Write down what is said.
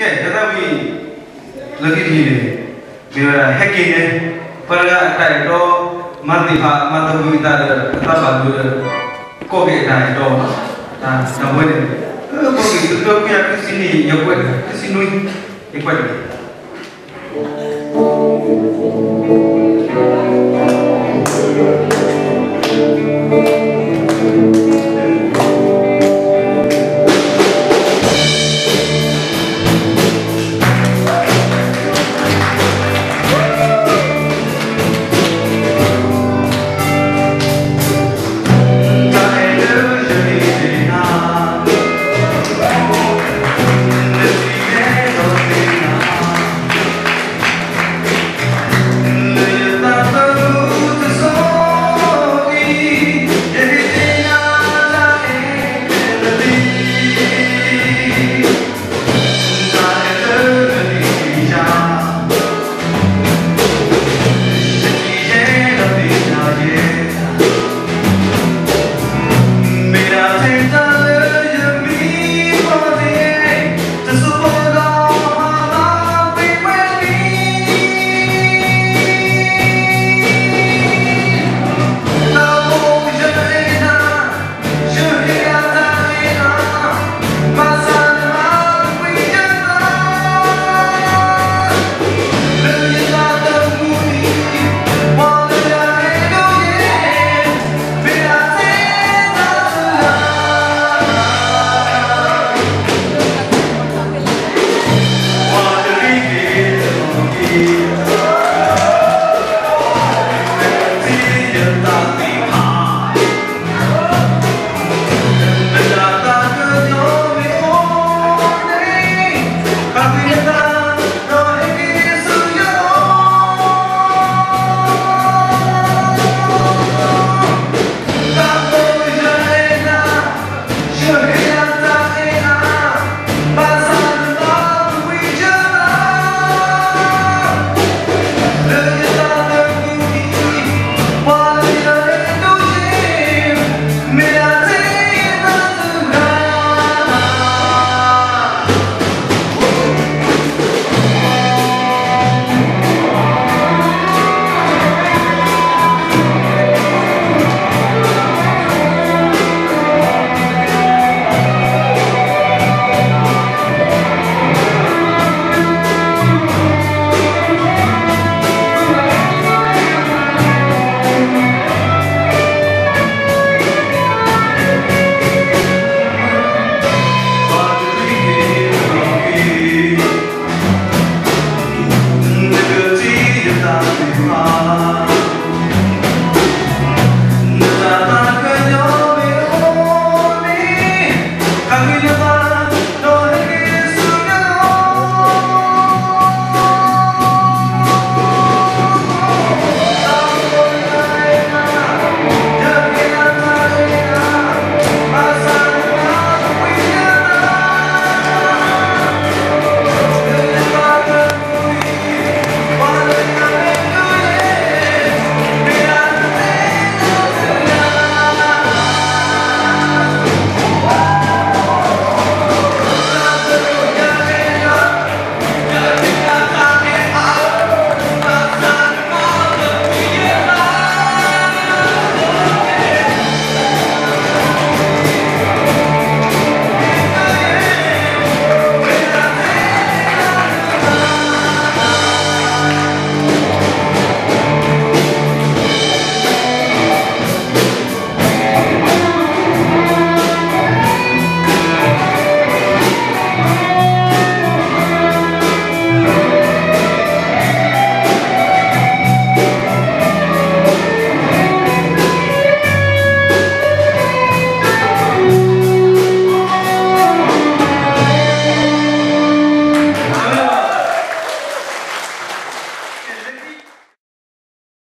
တၢ်သးဝံၣ် လၢခံတနံၤန့ၣ် မ့ၢ်ဝဲဒၣ်ဟဲက့ၤန့ၣ် ပှၤတဂၤအတၢ်အဲၣ်တီ မၤသ့ၣ်ဖး မၤသးဝံၣ်အသးဒီး အသးဘၣ်ဒိဒီး ကိးက့ၤအတၢ်အဲၣ်တီ တၢ်ဝဲန့ၣ် ပက့ၤတကတၢၢ်ကွံယၤ ခံဆံနွံ ယကွဲးတဂ့ၤ ခံဆံနွံ ယကွဲးတဂ့ၤ.